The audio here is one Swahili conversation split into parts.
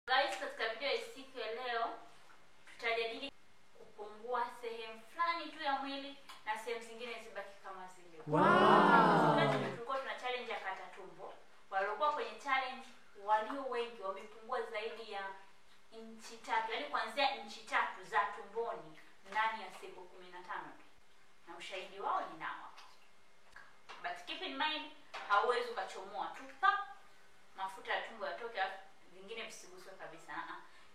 Guys, katika video ya siku ya leo tutajadili kupungua sehemu fulani tu ya mwili na sehemu zingine zibaki kama zile. Wow. Tulikuwa tuna challenge ya kata tumbo. Waliokuwa kwenye challenge walio wengi wamepungua zaidi ya inchi 3, yaani kuanzia inchi 3 za tumboni ndani ya siku 15 tu. Na ushahidi wao ni nao. But keep in mind, hauwezi ukachomoa tu pa mafuta ya tumbo yatoke vingine visiguswe kabisa,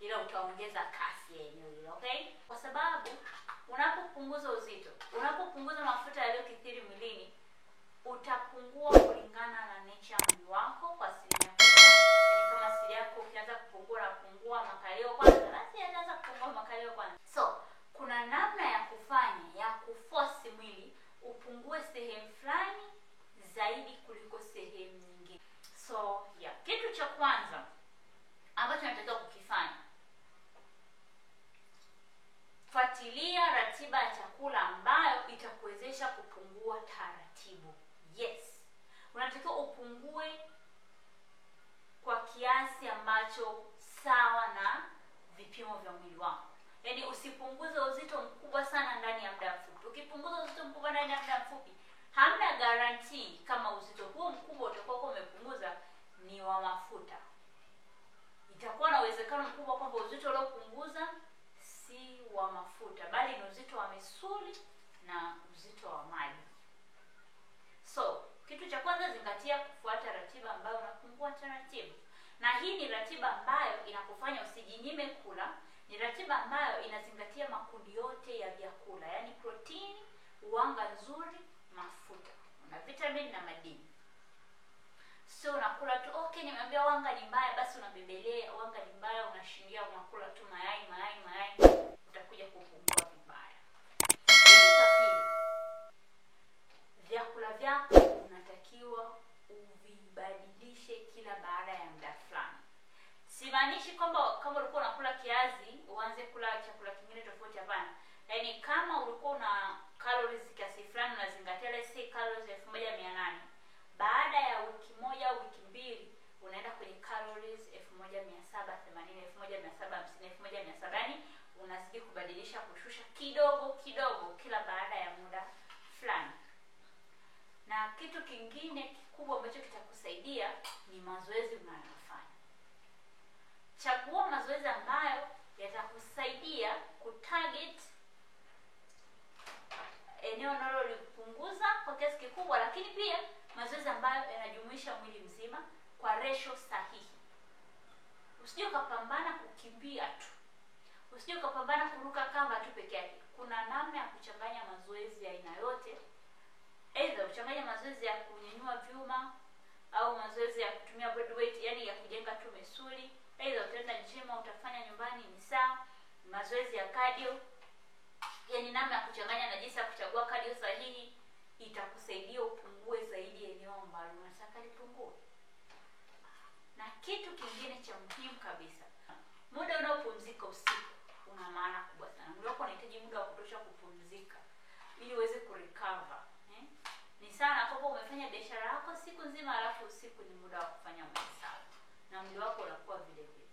ila utaongeza kasi yenyewe, okay? Kwa sababu unapopunguza uzito, unapopunguza mafuta yaliyokithiri mwilini, utapungua kulingana na nature ya mwili wako kwa asilimia kubwa. Yaani kama asili yako ukianza kupungua na kupungua makalio kwanza, basi yataanza kupungua makalio kwanza. So, kuna namna ya kufanya ya kuforce mwili upungue sehemu fulani zaidi kuliko sehemu nyingine. So, yeah, kitu cha kwanza ambacho unatakiwa kukifanya, fuatilia ratiba ya chakula ambayo itakuwezesha kupungua taratibu. Yes, unatakiwa upungue kwa kiasi ambacho sawa na vipimo vya mwili wako. Yaani usipunguze uzito mkubwa sana ndani ya muda mfupi. Ukipunguza uzito mkubwa ndani ya muda mfupi, hamna guarantee kama uzito huo mkubwa utakuwa umepunguza ni wa mafuta. Itakuwa na uwezekano mkubwa kwamba uzito uliopunguza si wa mafuta, bali ni uzito wa misuli na uzito wa maji. So, kitu cha kwanza, zingatia kufuata ratiba ambayo unapungua taratibu. Na hii ni ratiba ambayo inakufanya usijinyime kula. Ni ratiba ambayo inazingatia makundi yote ya vyakula, yaani protini, wanga nzuri, mafuta, na vitamini na madini. So unakula tu, okay, nimeambia wanga ni mbaya, basi unabebelea wanga ni mbaya, unashindia unakula tu mayai mayai mayai, utakuja kupungua vibaya. Kitu cha pili, vyakula vyako unatakiwa uvibadilishe kila baada ya muda fulani. Simaanishi kwamba kama ulikuwa unakula kiazi uanze kula chakula kingine tofauti, hapana. Yaani kama ulikuwa una calories kiasi fulani unazingatia, let's say calories 1800, baada ya wiki moja au wiki mbili unaenda kwenye calories 1780, 1750, 1700, yaani unazidi kubadilisha, kushusha kidogo kidogo kila baada ya muda fulani. Na kitu kingine kikubwa ambacho kitakusaidia ni mazoezi unayofanya. Chagua mazoezi ambayo yatakusaidia kutarget eneo unalolipunguza kwa kiasi kikubwa, lakini pia mazoezi ambayo yanajumuisha mwili mzima kwa ratio sahihi. Usije ukapambana kukimbia tu, usije ukapambana kuruka kamba tu peke yake. Kuna namna ya kuchanganya mazoezi ya aina yote. Either uchanganye mazoezi ya kunyanyua vyuma au mazoezi ya kutumia body weight, yani ya kujenga tu misuli. Either utaenda gym au utafanya nyumbani, ni sawa. Mazoezi ya cardio, yani namna ya kuchanganya na jinsi ya kuchagua cardio sahihi itakusaidia upungue zaidi eneo ambalo unataka lipungue. Na kitu kingine cha muhimu kabisa, muda unaopumzika usiku una maana kubwa sana. Mwili wako unahitaji muda wa kutosha kupumzika ili uweze kurecover. Ni sana kwamba umefanya biashara yako siku nzima alafu usiku ni muda wa kufanya mahesabu na mwili wako unakuwa vile vile.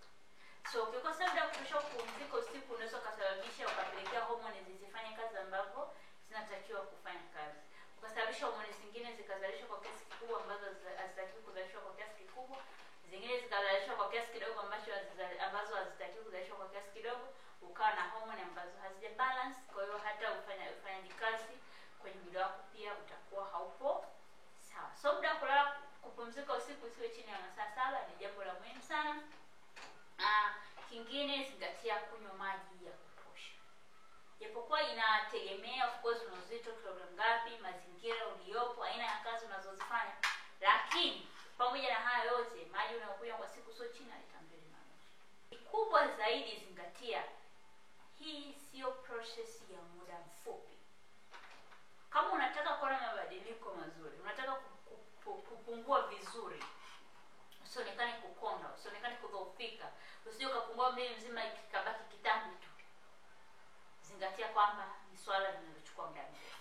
So ukikosa muda wa kutosha kupumzika usiku, unaweza kusababisha ukapelekea homoni zisifanye kazi ambavyo zinatakiwa kufanya kazi, ukasababisha homoni zingine zikazalishwa kwa kiasi kikubwa ambazo hazitakiwi kuzalishwa kwa kiasi kikubwa, zingine zikazalishwa kwa kiasi kidogo ambacho ambazo hazitakiwi kuzalishwa kwa kiasi kidogo, ukawa na homoni ambazo hazija balance. Kwa hiyo hata ufanyaji kazi kwenye mwili wako pia utakuwa haupo sawa. So muda wa kulala, kupumzika usiku usiwe chini ya masaa 7 ni jambo la muhimu sana. Kingine, zingatia kunywa maji ya kutosha. Japokuwa inategemea of course una uzito kilogramu ngapi, mazingira uliyopo, aina ya kazi unazozifanya, lakini pamoja na hayo yote maji unayokunywa kwa siku sio chini ya lita 2.5. Kikubwa zaidi, zingatia hii sio process ya muda mfupi. Kama unataka kuona mabadiliko mazuri, unataka kupungua vizuri, usionekane kukonda, usionekane kudhoofika, usije ukapungua mwili mzima ikabaki kitambi tu, zingatia kwamba ni swala linalochukua muda mrefu.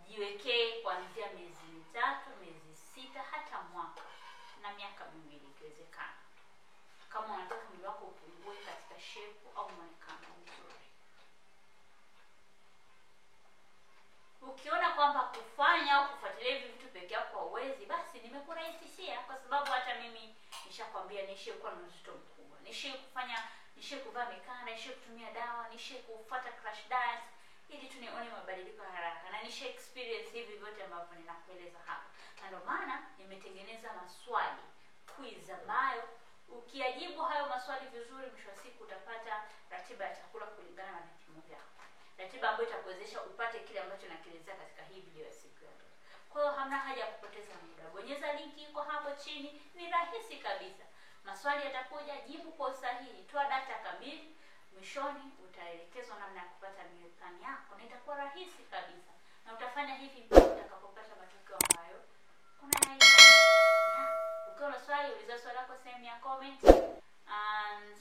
Jiwekee kuanzia miezi 3, miezi 6, hata mwaka na miaka 2 ikiwezekana. Kama unataka nilikuwa na uzito mkubwa. Nishie kuvaa mikanda, nishie kutumia dawa, nishie kufuata crash diet ili tu nione mabadiliko haraka, na nishie experience hivi vyote ambavyo ninakueleza hapa. Na ndio maana nimetengeneza maswali quiz ambayo ukiyajibu hayo maswali vizuri, mwisho wa siku utapata ratiba ya chakula kulingana na vipimo vyako, ratiba ambayo itakuwezesha upate kile ambacho nakielezea katika hii video ya siku ya leo. Kwa hiyo hamna haja ya kupoteza muda, bonyeza linki iko hapo chini, ni rahisi kabisa. Maswali yatakuja, jibu kwa usahihi, toa data kamili, mwishoni utaelekezwa namna ya kupata meal plan yako, na itakuwa rahisi kabisa, na utafanya hivi mpaka utakapopata matokeo ambayo unayahitaji. Ukiwa na swali, uliza swali lako sehemu ya comment, and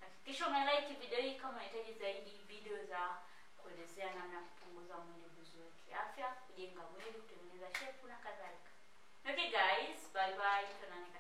hakikisha umelike video hii kama unahitaji zaidi video za kuelezea namna ya kupunguza mwili vizuri kiafya, kujenga mwili, kutengeneza shape na kadhalika. Okay guys, bye bye. Tuonane.